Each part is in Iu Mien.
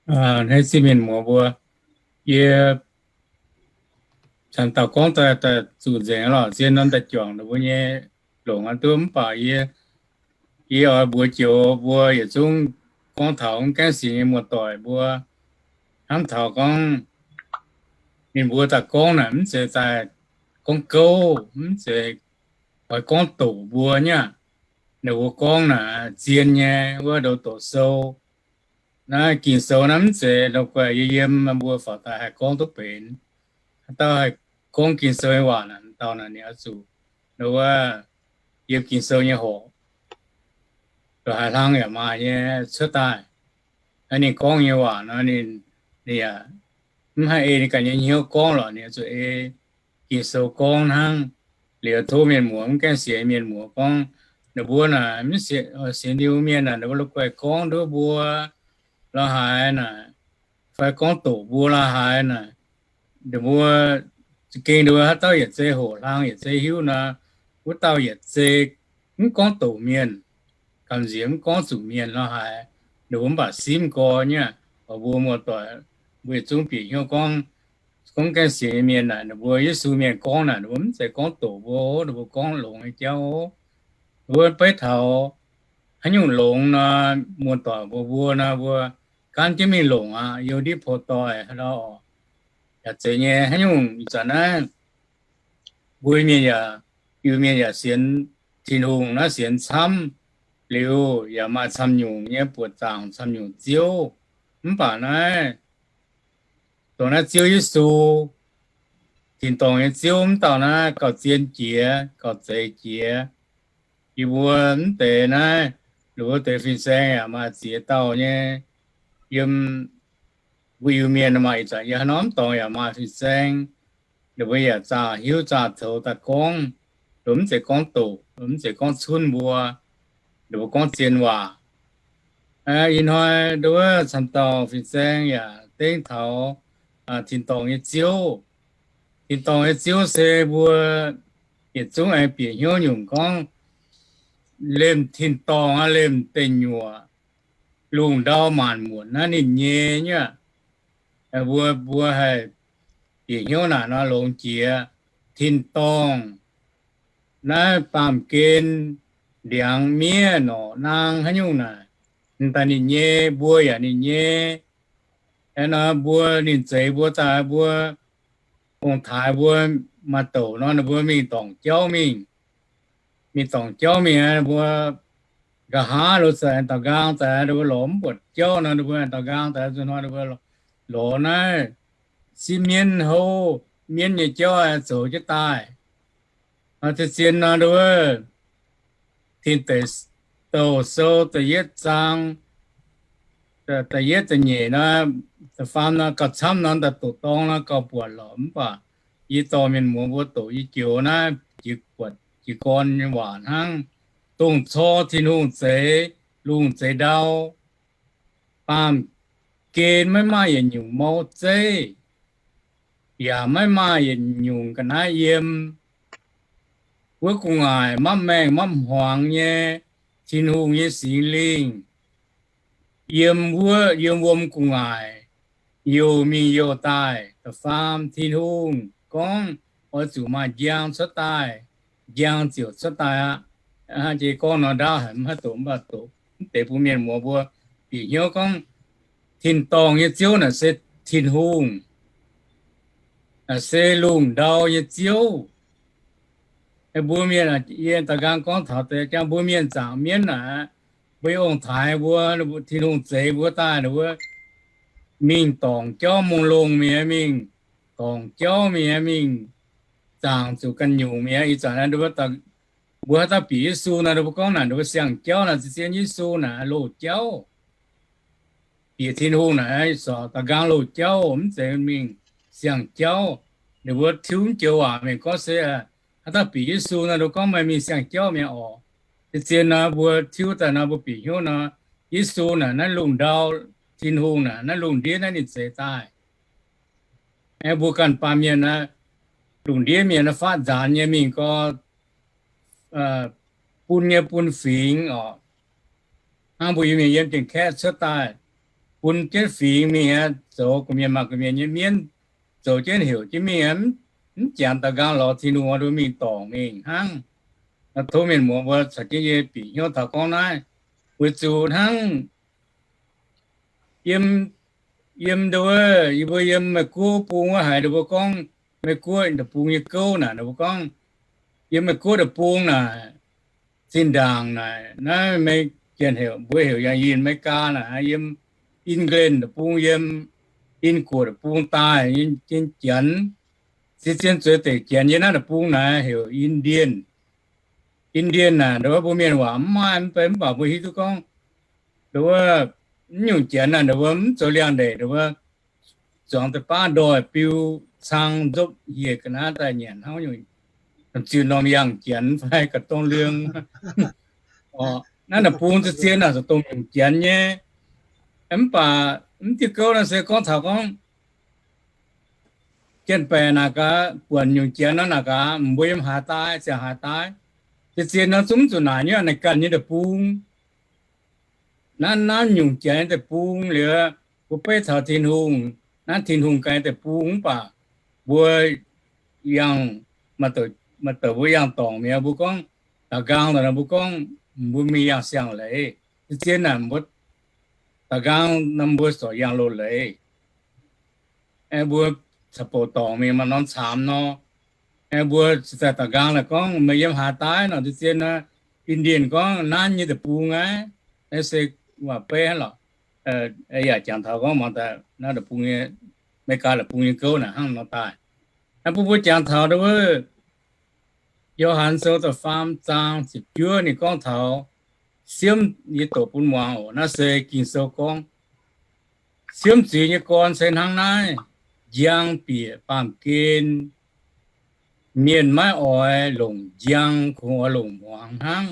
Hneiv zingh mienh muoz mbuo, yie camv dauh gorngv daaih zuqc nzengc lorqc, zien norm daaih juangc ninh mbuo nyei longc aqv duqv. Mv baac yie, yie oix mbuox joux mbuo yietc zungv gorngv taux mv gaengh sienx nyei muoz-doic mbuo, hnamv taux gorngv ninh mbuo daaih gorngv naaic mv zeiz daaih gorngv gouv, mv zeiz oix gorngv doqc mbuo nyei aqv. Ninh mbuo gorngv naaic zien nyei wuov ndoqc doqc sou. Naaiv Ging-Sou naaiv mv zeiz ndau guaih yie yiem mbuo faaux daaih haih gorngv duqv benx. Haaix dauh haih gorngv Ging-Sou nyei waac naaic, dauh naaic ninh oix zuqc ndau wuov yiem Ging-Sou nyei horqc, ndongc haaix hlang yaac maaih nyei cuotv daaih. Naaiv ninh gorngv nyei waac nor, ninh, ninh yaac mv haih ei ninh ganh nyei hnyouv gorngv lorqc, ninh oix zuqc ei Ging-Sou gorngv hnangv. Liuz tov mienh muoz, mv gaengh sienx mienh muoz gorngv, ninh mbuo naaic mv sienx, sienx Tin-Hungh mienh naaic, ninh mbuo la'guaih gorngv nduov mbuo la'haaix naaic, fai gorngv doqc mbuo la'haaix naaic, ninh mbuo za'gengh ninh mbuo haaix dauh yietc zei hoqc hlang, yietc zei hiuv nor, wuov dauh yietc zei mv gorngv doqc mienh, gamh nziex mv gorngv zuqc mienh la'haaix, ninh mbuo mv baac simv gorx nyei aqv. Oix mbuo muoz-doic mbuo yietc zungv bieqc hnyouv gorngv, gorngv gaengh sienx nyei mienh naaic, ninh mbuo Yesu mienh gorngv naaic, ninh mbuo mv zeiz gorngv doqc mbuo, ninh mbuo gorngv longx nyei jauv. Ninh mbuo beiv taux haaix nyungc longx nor, muoz-doic mbuo, mbuo nor, mbuo gaanv jienv mingh longc aqv, you ndiev pou doic haaix dauh oc. Yaac zeiz nyei, haaix nyungc ih zanc naaiv mbuo mienh yaac, Iu-Mienh yaac sienx Tin-Hungh naaiv sienx camv liuz, yaac maaih camv nyungc nyei buoqc zaangc, camv nyungc ziouv. Mv baac naaiv dongh naaiv Ziouv Yesu, tin-dorngh nyei Ziouv, mv dauh naaiv gauh zien jiex, gauh zeix jiex. Yie mbuo mv deix naaiv, ninh mbuo deix fin-saeng yaac maaih ziex dauh nyei. Yiem mbuo Iu-Mienh maaih ih zanc yie haaix norm dorngx yaac maaih fin-saeng. Ninh mbuo yaac zaah hiuv zaah coux daaih gorngv, ninh mv zeiz gorngv doqc, ninh mv zeiz gorngv cunv mbuo, ninh mbuo gorngv zien waac. Ih hnoi nduov camv dauh fin-saeng yaac dengv taux tin-dorngh nyei Ziouv. Tin-dorngh nyei Ziouv se mbuo yietc zungv aengx bieqc hnyouv nyungc gorngv, lemh tin-dorngh aqv, lemh deic nyuoqc, lungh ndau maanc muotc naaiv ninh nyei nyei aqv. Mbuo, mbuo haih bieqc hnyouv naaic nor longx jiex. Tin-dorngh naaiv baamh gen, ndiangx, miev, norqc, naang, haaix nyungc naaic, daaih ninh nyei, mbuo yaac ninh nyei. Nor mbuo, ninh zeix mbuo daaih, mbuo ong-taaix mbuo maaih douc nor, ninh mbuo mingh dorngc jauv mingh. Mingh dorngc jauv mingh, mbuo nqa'haav lo zaqc aengx daux nqaang daaih, ninh mbuo lorz mv buatc jauv nor, ninh mbuo aengx daux nqaang daaih, zuqc hnoi ninh mbuo lorz naaiv sipv mienv houv, mienv nyei jauv aengx zoux jienv daaih. Zien-zien nor, nduov, Tin Deic Douh Sou da'yietv zaang, da'yietv da'nyeic nor, da'faam nor, gauh camv nor, da'doqc dorng nor gauh buatc lorqc. Mv baac yie dorh mienh muoz mbuo doqc yie joux naaiv jiez gorn nyei waac hnangv. Dongh cor Tin-Hungh zeix lungh zeix ndau, baamh gen maiv maaih yietc nyungc mouv zeiv, yaac maiv maaih yietc nyungc ga'naaiv yiem. Wuov gu'nguaaic mapv maengh mapv hmuangx nyei Tin-Hungh nyei Singx Lingh yiem wuov, yiem wuom gu'nguaaic youh mingh youh daaih. Da'faam Tin-Hungh gorngv oix zuqc maaih njang cuotv daaih, njang ziouc cuotv daaih aqv. Jiex gorngv nor ndaauv haic, mv haih doqc, mv baac doqc mv deix bun mienh muoz mbuo bieqc hnyouv gorngv tin-dorngh nyei Ziouv naaic se Tin-Hungh, naaic se lungh ndau nyei Ziouv. Mbuo mienh, yie da'nqaang gorngv taux deix jangv mbuo mienh zaangc mienv naaic, mbuo ong-taaix mbuo, Tin-Hungh zeix mbuo daaih, mbuo mingh dorngc jauv mongh longh mi'aqv, mingh dorngc jauv mi'aqv, mingh zaangc zuqc ganh nyungc mi'aqv. Ih zanc mbuo haaix dauh bieqc Yesu nor, mbuo gorngv naaic mbuo siang-jauv naaic, zien-zien Yesu naaic loz-jauv. Bieqc Tin-Hungh naaic, sorc da'nqaang loz-jauv, mv zeiz mingh siang-jauv. Ninh mbuo tiuv mv joux waac mingh gorngv se, haaix dauh bieqc Yesu nor, mbuo gorngv meih mingh siang-jauv mi'aqv oc. Zien-zien nor, mbuo tiuv daaih nor, mbuo bieqc hnyouv nor, Yesu naaic naaiv lungh ndau, Tin-Hungh naaic naaiv lungh ndiev naaiv ninh zeix daaih. Aengx mbuo ganh baamh mienh naaiv, lungh ndiev mienh naaiv faatv nzaanx nyei mingh gau, bun nyei bun fingx oc. Hnangv mbuo Iu-Mienh yiem Janx-Kaeqv cuotv daaih, bun jienv fingx mingh aqv, zoux gu'mienh maaih gu'mienh nyei mienv, zoux jienv heuc jienv mingh aqv, mv jangx da'nqaang lorz Tin-Hungh oix mbuo mingh dorngc mingh hnangv. Tov mienh muoz mbuo caux jienv yie bieqc hnyouv taux gorngv naaiv, weic zuqc hnangv yiem, yiem ndo wuov, yie mbuo yiem Meih Guoqv bung wuov haiz ndo mbuo gorngv, Meih Guoqv deic-bung nyei gouv naaic ndo mbuo gorngv, yiem Meih Guoqv deic-bung naaic, zinh ndaangc naaic naaiv Mei, janx heuc, mbuo heuc yangh yinh Meigaa naaic, yiem England deic-bung, yiem Inn-Guoqv deic-bung daaih nyei Janx, zien-zien zueiz deic Janx yiem naaiv deic-bung naaic heuc Indian. Indian naaic ndo wuov mbuo mienh waac mv maaih mv bei, mv baac mbuo hiuv duqv gorngv ndo wuov, mv nyungc Janx naaic ndo wuov mv zoux liangx-ndeic ndo wuov, zuangx deix baav ndoih biu cang nzopv hieh ga'naaiv daaih nyanc hnangv nyungc, ziux norm yangh Janx fai ga'dongh liang. Naaiv deic-bung zien-zien naaic zoux dongh nyungc Janx nyei. Mv baac mv diuh gouv naaiv se gorngv taux gorngv janx-baeqc naaic gaax, buonc nyungc Janx nor naaic gaax, mbuo yiem haaix daaih, ziangh haaix daaih, zien-zien nor zungv mv zuqc naaic nyei, naaic ganh nyei deic-bung. Naaiv, naaiv nyungc Janx nyei deic-bung liuz, mbuo beiv taux Tin-Hungh, naaiv Tin-Hungh ganh nyei deic-bung, mv baac mbuo yangh, maaih douc mbuo yangh dorngc mi'aqv, mbuo gorngv, da'nqaang daaih nor mbuo gorngv, mbuo mingh yangh siang-leiz, zien-zien naaic mbuo da'nqaang nor mbuo zorc yangh loz-leiz. Aengx mbuo caux bouc dorngc mingh maaih norm caamx nor, aengx mbuo cingx daaih da'nqaang naaic gorngv, meih yiem haaix daaih nor, zien-zien naaiv Indian gorngv, naaiv nyei deic-bung aqv. Naaiv se waac-beiv hnangv lorqc. Yaac jangx taux gorngv muangx daaih naaiv deic-bung nyei, Meigaa deic-bung nyei gouv naaic hnangv nor daaih. Naaiv bun mbuo jangx taux ndo wuov, Yo^han Sou da'faam zaang ziepc juov ninh gorngv taux siemv, yie doqc bun muangx oc. Naaiv se Ging-Sou gorngv, siemv zuiz nyei gorn se hnangv naaiv, njang bieqc baamh gen. Mienh maiv oix longc njang, kungx oix longc hmuangx hnangv,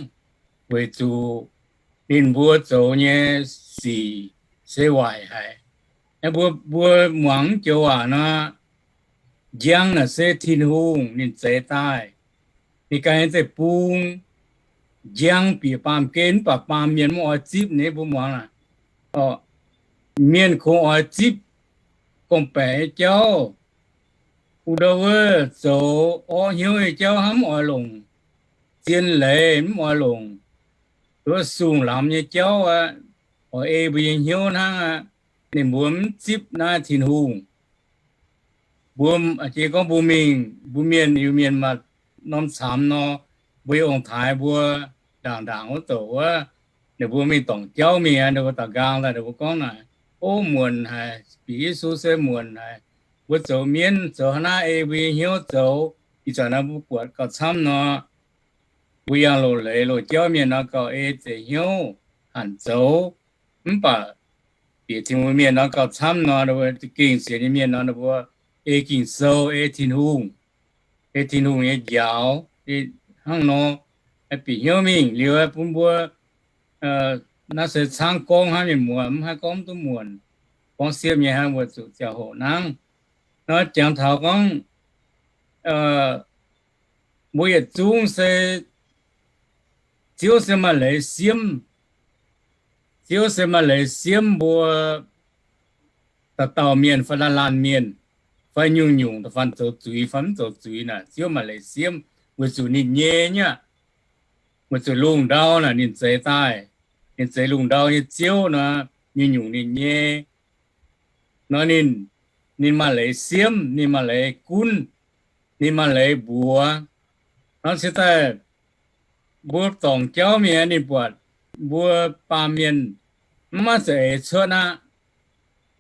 weic zuqc ninh mbuo zoux nyei sic se waaic haic. Mbuo, mbuo muangx mv joux waac nor, njang naaic se Tin-Hungh ninh zeix daaih, ninh ganh nyei deic-bung. Njang bieqc baamh gen, mv baac baamh mienh mv oix zipv ninh. Mbuo muangx naaic, mienh kungx oix zipv gorngv-baeqc nyei jauv, ndo wuov zoux orqv hnyouv nyei jauv hnangv, mv oix longc zien leiz, mv oix longc wuov sung lamz nyei jauv aqv, oix ei mbuo nyei hnyouv hnangv aqv. Ninh mbuo mv zipv naaiv Tin-Hungh. Mbuo, jiex gorngv mbuo mingh, mbuo mienh, Iu-Mienh maaih norm caamx nor, mbuo yiem ong-taaix mbuo ndaangc ndaangc wuov douc wuov, ninh mbuo mingh dorngc jauv mingh aqv, ninh mbuo da'nqaang daaih ninh mbuo gorngv naaic, o, muonc haic, bieqc Yesu se muonc haic. Mbuo zoux mienv zoux hnangv naaiv ei mbuo nyei hnyouv zoux, ih zanc naaiv mbuo buatc gauh camv nor, mbuo yangh loz-leiz loz-jauv mienh nor gauh ei ziex hnyouv hanc zoux. Mv baac bieqc Tin-Hungh mienh nor gauh camv nor, za'gengh sienx nyei mienh nor, ninh mbuo ei Ging-Sou, ei Tin-Hungh, ei Tin-Hungh nyei njaaux, hnangv nor, bieqc hnyouv mingh liuz bun mbuo, naaiv se caangv gorngv hnangv, mienh muoz mv haih gorngv duqv muonc, gorngv siemv nyei hnangv, mbuo zuqc ziangh hoc nangv. Nor jangx taux gorngv, mbuo yietc zungv se, Ziouv se maaih leiz siemv. Ziouv se maaih leiz siemv mbuo dauh dauh mienh fai laanh laanh mienh, fai nyungc-nyungc da'faanh zoux zuiz fai mv zoux zuiz naaic, Ziouv maaih leiz siemv weic zuqc ninh nyei nyei aqv. Weic zuqc lungh ndau naaic ninh zeix daaih, ninh zeix lungh ndau nyei Ziouv nor, nyungc-nyungc ninh nyei. Nor ninh, ninh maaih leiz siemv, ninh maaih leiz gunv, ninh maaih leiz mbuox. Nor cingx daaih mbuo dorngc jauv mingh, ninh buatc mbuo baamh mienh mv maaih za'eix cuotv aqv.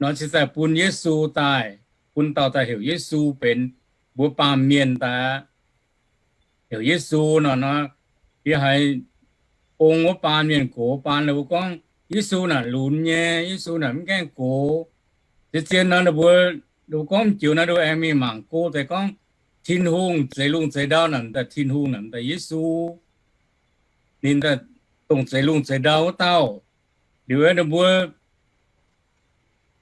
Nor cingx daaih bun Yesu daaih, bun dauh daaih heuc Yesu benx mbuo baamh mienh daaih aqv. Heuc Yesu nor, nor yie haiz ong wuov baan mienh gox baan ninh mbuo gorngv, Yesu naaic lunx nyei, Yesu naaic mv gaengh gox. Zien-zien nor ninh mbuo, ninh mbuo gorngv joux naaiv, ninh mbuo aengx mingh mangc go deix gorngv, Tin-Hungh zeix lungh zeix ndau naaic daaih, Tin-Hungh naaic daaih Yesu. Ninh daaih dongh zeix lungh zeix ndau wuov dauh. Liuz ninh mbuo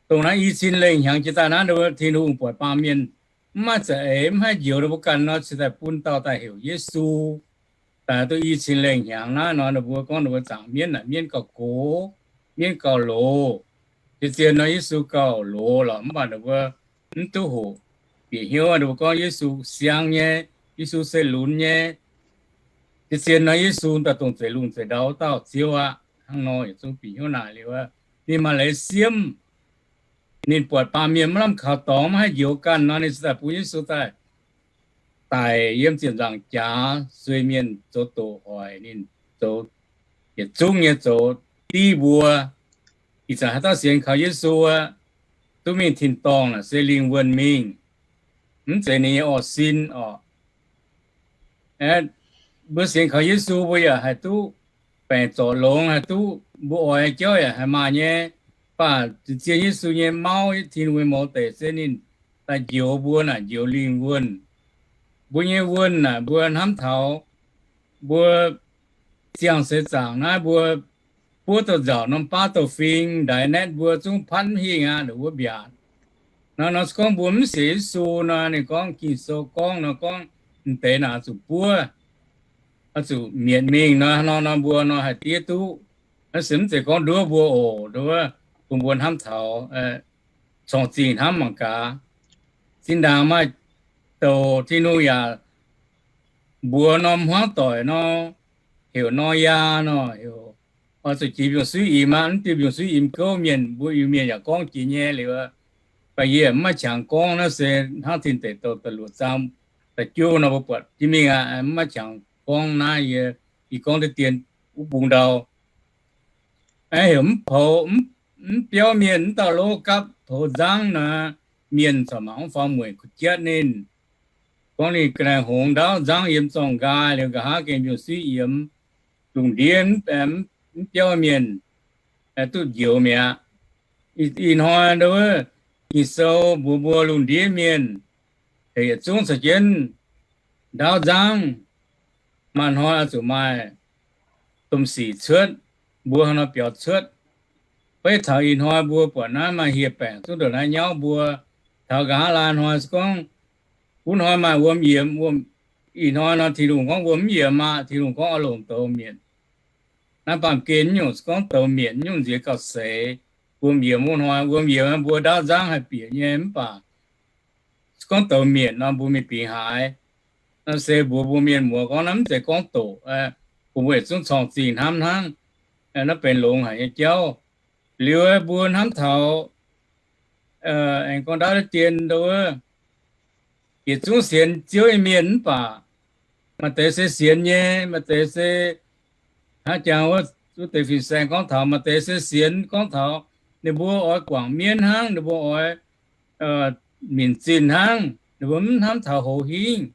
dongh naaiv i cin lengh hnyangx jiex daaih naaiv, Tin-Hungh buatc baamh mienh mv maaih za'eix, mv haih njoux ninh mbuo ganh nor, cingx daaih bun dauh daaih heuc Yesu. Daaih duqv i cin lengh hnyangx naaiv nor, ninh mbuo gorngv ninh mbuo zaangc mienv naaic mienv gauh gox, mienv gauh loz. Zien-zien nor Yesu gauh loz lorqc, mv baac ninh mbuo mv duqv hoqc. Bieqc hnyouv ninh mbuo gorngv Yesu siang nyei, Yesu se lunx nyei. Zien-zien nor Yesu daaih dongh zeix lungh zeix ndau dauh Ziouv aqv. Hnangv nor yietc zungv bieqc hnyouv naaic liuz, ninh maaih leiz siemv. Ninh buatc baamh mienh maiv lamh kaux dorngx, maiv haih njoux ganh nor, ninh ziouc daaih bun Yesu daaih daic yiem ziepc nzaangc jaax sueih mienh zoux doqc hoic ninh, zoux yietc zungv nyei zoux div mbuo. Ih zanc haaix dauh sienx kaux Yesu aqv, duqv mingh tin-dorngh naaic se lingh wuonh mingh, mv zeiz ninh nyei orv sin orqc. Mbuo sienx kaux Yesu mbuo yaac haih duqv baengc zorc longx, haih duqv mbuo oix nyei jauv yaac haih maaih nyei. Mv baac zien-zien Yesu nyei mauv, Tin-Hungh nyei mouz deic se ninh daaih njoux mbuo naaic njoux lingh wuonh. Mbuo nyei wuonh naaic mbuo hnamv taux mbuo ziangh seix zaangc naaiv mbuo buov douh nzauc norm baav douh fing ndaix naetv mbuo zungv patv mv hingh aqv, wuov mbiaatc. Nor nor se gorngv mbuo mv sienx Yesu nor, ninh gorngv Ging-Sou gorngv nor gorngv, mv deix naaic oix zuqc buov, oix zuqc mietc mingh nor, nor nor mbuo nor haih diev duqv. Naaiv se mv zeiz gorngv nduov mbuo oc, nduov bun mbuo hnamv taux corng zingh hnamv mangc gaax. Zinh ndaangc maaih douc Tin-Hungh yaac mbuox norm hmuangv doic nor, heuc Noyaa nor, heuc oix zuqc jiex mbiungc-suiv imx aqv. Mv diuh mbiungc-suiv imx gouv mienh, mbuo Iu-Mienh yaac gorngv jiex nyei liuz, baac yie mv maaih qangx gorngv. Naaiv se hnangv Tin Deic Douh da'luoqc zaang da'juov nor mbuo buatc jienv mingh aqv. Mv maaih qangx gorngv naaiv, yie, yie gorngv deix dien wuov bung ndau. Heuc mv poux, mv biauv mienh, mv dauh lov gapv poux nzangv nor, mienh corc mangc mv faaux mueic kuh jatv ninh. Gorngv ninh ga'naaiv hngongx ndaauv nzangv yiem zorng nqaai liuz, nqa'haav gengh mbiungc-suiv yiemx, lungh ndiev mv biauv mienh duqv njoux mi'aqv. Ih hnoi nduov, Ging-Sou mbuox mbuo lungh ndiev mienh heuc yietc zungv caux jienv ndaauv nzangv. Maaih hnoi oix zuqc maaih domh sic cuotv, mbuo hnangv nor biaux cuotv. Beiv taux ih hnoi mbuo buatc naaiv maaih hieh baengc zungv ndongc naaiv nyauv mbuo. Taux nqa'haav laai hnoi se gorngv, wuov hnoi maaih wuom yiemx, ih hnoi nor Tin-Hungh gorngv wuom mv yiemx aqv. Tin-Hungh gorngv oix longc douz mietc. Naaiv baamh gen nyungc se gorngv douz mietc nyungc nziex gauh seix. Wuom yiemx wuov hnoi, wuom yiemx mbuo ndaauv nzangv haih bieqc nyei mv baac se gorngv douz mietc nor mbuo mingh bingx haaix. Naaiv se mbuox mbuo mienh muoz gorngv naaiv mv zeiz gorngv doqc, bun mbuo yietc zungv corng zingh hnamv hnangv. Naaiv benx longx haic nyei jauv. Liuz mbuo hnamv taux aengx gorngv ndaauv deix dien ndo wuov, yietc zungv sienx Ziouv nyei mienh mv baac maaih deix se sienx nyei, maaih deix se hnangv jangx wuov deix fin-saeng gorngv taux, maaih deix se sienx gorngv taux ninh mbuo oix guangc mienv hnangv, ninh mbuo oix minc zinh hnangv, ninh mbuo mv hnamv taux hoz hingv.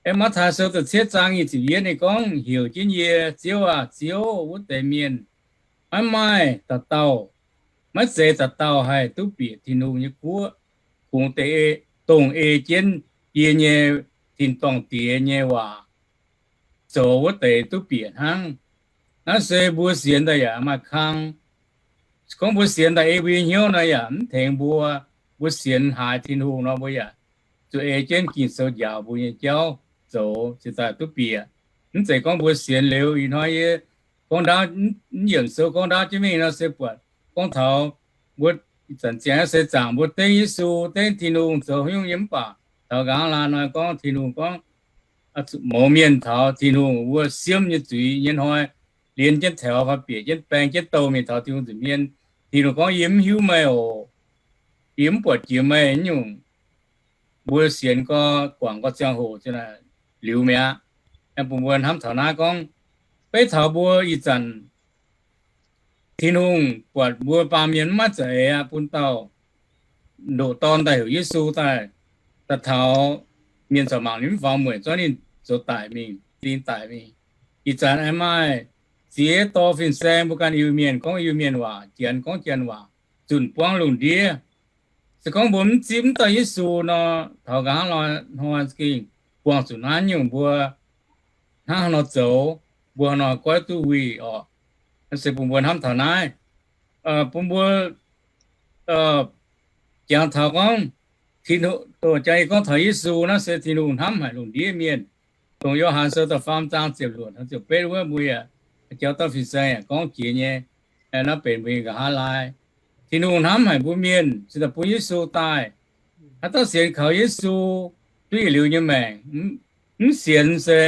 Aeqv, Matv^taai Sou da'cietv zaang nyic ziepc yietv ninh gorngv, heuc jienv yie, Ziouv aah! Ziouv! Wuov deix mienh maiv maaih dauh dauh, maiv zeiz dauh dauh haih duqv bieqc Tin-Hungh nyei guoqv. Kungx dongh ei jienv yie nyei tin-dorngh Diex nyei waac zoux wuov deix duqv bieqc hnangv. Naaiv se mbuo sienx daaih yaac maaih kang. Se gorngv mbuo sienx daaih ei mbuo nyei hnyouv nor yaac mv tengx mbuo. Mbuo sienx haiz Tin-Hungh nor mbuo yaac zuqc ei jienv Ging-Sou njaaux mbuo nyei jauv zoux cingx daaih duqv bieqc. Mv zeiz gorngv mbuo sienx liuz ih hnoi yie gorngv ndaauv, mv yiemc sou gorngv ndaauv jienv mingh nor se buatc gorngv taux mbuo ih zanc ziangh se zaangc mbuo dengv Yesu, dengv Tin-Hungh zoux haaix nyungc nyei mv baac taux nqa'haav laai hnoi gorngv Tin-Hungh gorngv mouz mienh taux Tin-Hungh wuov siemv nyei zuiz nyei hnoi, lienz jienv taux fai bieqc jienv baeng jienv douh mingh taux Tin-Hungh nza'hmien. Tin-Hungh gorngv, Yie mv hiuv meih oc. Yie mv buatc jiex meih nyungc. Mbuo sienx gorx guangc gorx ziangh hoc liuz mi'aqv. Bun mbuo hnamv taux naaiv gorngv, beiv taux mbuo ih zanc Tin-Hungh buatc mbuo baamh mienh mv maaih za'eix aqv, bun dauh ndoqc Dorn daaih heuc Yesu daaih, daaih taux mienh corc mangc ninh mv faaux mueic, zorqv ninh zoux daic mingh, zinh daic mingh. Ih zanc aengx maaih ziex dorh fin-saeng, mbuo ganh Iu-Mienh gorngv Iu-Mienh waac, Janx gorngv Janx waac, zunc buangv lungh ndiev. Se gorngv mbuo mv zipv mv dauh Yesu nor, taux nqa'haav hnoi za'gengh buangh zuqc naaiv nyungc mbuo hnangv haaix nor zoux, mbuo haaix nor goiv duqv wuih orqc. Naaiv se bun mbuo hnamv taux naaiv. Bun mbuo jangx taux gorngv, Tin-Hungh, jangx yie gorngv taux Yesu, naaiv se Tin-Hungh hnamv haic lungh ndiev mienh. Dongh Yo^han Sou da'faam zaang ziepc luoqc taux ziepc betv wuov mbuo yaac jauv dauh fin-saeng yaac gorngv jiex nyei. Naaiv benx mbuo nyei nqa'haav laai. Tin-Hungh hnamv haic mbuo mienh, cingx daaih bun Yesu daaih. Haaix dauh sienx kaux Yesu duqv yietc liuz nyei maengc. Mv sienx se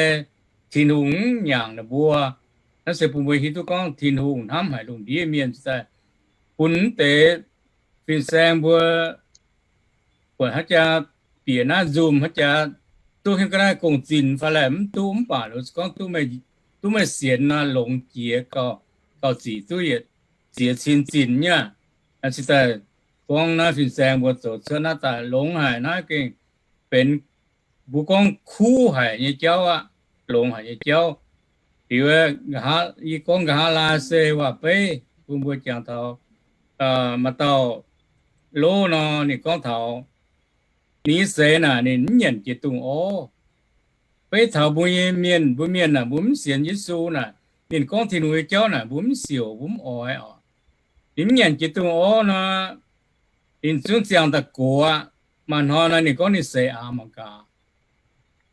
Tin-Hungh mv nyanc ninh mbuo. Naaiv se bun mbuo hiuv duqv gorngv Tin-Hungh hnamv haic lungh ndiev mienh, cingx daaih bun mv deix fin-saeng mbuo buatc haaix jaax bieqc naaiv nzunc, haaix jaax duqv hiuv ga'naaiv gong-zinh fai laaic mv duqv, mv baac lorz gorngv duqv meih sienx nor, longx jiex gauh zic duqv yietc ziex cin zinh nyei. Cingx daaih gorngv naaiv fin-saeng mbuo zoux cuotv naaiv daaih longx haic. Naaiv gengh benx mbuo gorngv kuv haic nyei jauv aqv, longx haic nyei jauv. Liuz, yie gorngv nqa'haav laai se waac-beiv bun mbuo jangx taux maaih dauh lov nor, ninh gorngv taux ninh nyei seix naaic ninh mv nyanc jiex dungz orv. Beiv taux mbuo nyei mienh, mbuo mienh naaic mbuo mv sienx Yesu naaic, ninh gorngv Tin-Hungh nyei jauv naaic mbuo mv siouc, mbuo mv oix oc. Ninh mv nyanc jiex dungz orv nor, ninh zungv ziangh daaih gox aqv. Maaih hnoi nor ninh gorngv ninh seix aax mangc gaax.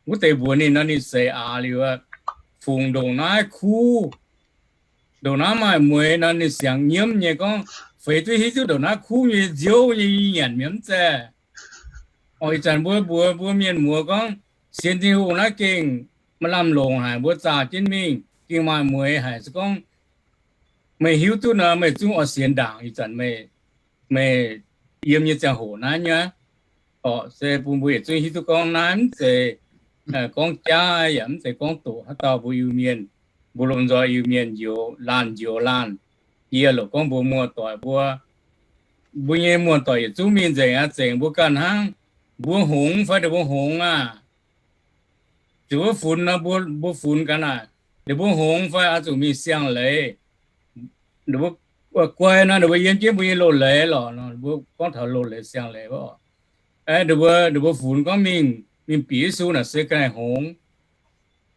Wuov deix mbuox ninh nor ninh seix aax liuz, fungc ndongc naaiv kuv, ndongc naaiv maaih mueix nor ninh siangx nyiemv nyei gorngv, feix duqv hiuv duqv ndongc naaiv kuv nyei nziouv nyei nyanc mi'aqv mv zeiz. Oc, ih zanc mbuo mbuox mbuo mienh muoz gorngv sienx Tin-Hungh naaiv gengh maaih lamh longc haic, mbuo zaah jienv mingh gengh maaih mueix haic. Se gorngv meih hiuv duqv nor meih zungv oix sienx ndaangc ih zanc meih, meih yiem nyei ziangh hoc naaiv nyei. Oc, se bun mbuo yietc zungv hiuv duqv gorngv naaiv mv zeiz gorngv jaav yaac mv zeiz gorngv doqc haaix dauh mbuo Iu-Mienh, mbuo lomh nzoih Iu-Mienh njoux laanh njoux laanh. Yie lorqc gorngv mbuo muoz-doic mbuo, mbuo nyei muoz-doic yietc zungv mingh nzengc aqv, zengc mbuo ganh hnangv. Mbuo hngongx fai ninh mbuo hngongx aqv? Zuqc wuov funx nor mbuo funx gaax naaic, ninh mbuo hngongx fai oix zuqc mingh siang-leiz. Ninh mbuo guai nor ninh mbuo yiem jienv mbuo nyei loz-leiz lorqc. Mbuo gorngv taux loz-leiz siang-leiz wuov oc. Ninh mbuo, ninh mbuo funx gorngv mingh, mingh bieqc Yesu naaic se ga'naaiv hngongx.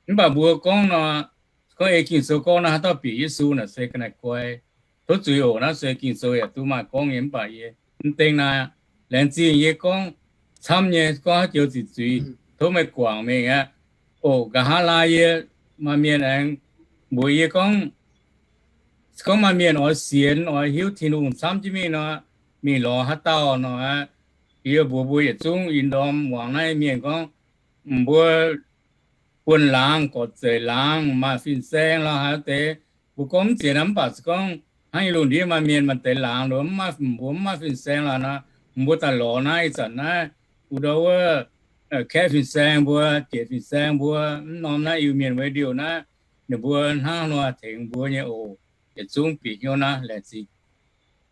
Mv baac mbuo gorngv nor, gorngv ei Ging-Sou gorngv naaiv haaix dauh bieqc Yesu naaic se ga'naaiv guai. Tov zuiz oc, naaiv se Ging-Sou yaac duqv maaih gorngv nyei, mv baac yie mv deng naaiv. Laengz zingh yie gorngv camv nyei, gorngv haaix joux ziqc zuiz tov meih guangc mingh aqv. Oc, nqa'haav laai yie, maaih mienh aengx mbuox yie gorngv, gorngv maaih mienh oix sienx, oix hiuv Tin-Hungh camv jienv mingh nor, mingh lorz haaix dauh nor aqv. Yie mbuox mbuo yietc zungv ih ndorm muangx naaiv mienh gorngv, mbuo buonc laangz, gorqv-zeic laangz, maaih fin-saeng lorqc haaix deix, mbuo gorngv mv zeiz nor, mv baac se gorngv hnangv yie lungh ndiev maaih mienh maaih deix laangz, mbuo mv maaih fin-saeng lorqc nor, mbuo daaih lorz naaiv ih zanc naaiv, wuov ndau wuov, kaeqv fin-saeng mbuo, jiex fin-saeng mbuo, mv norm naaiv Iu-Mienh Radio naaiv, ninh mbuo hnangv nor tengx mbuo nyei oc. Yietc zungv bieqc hnyouv naaiv, laengz zingh.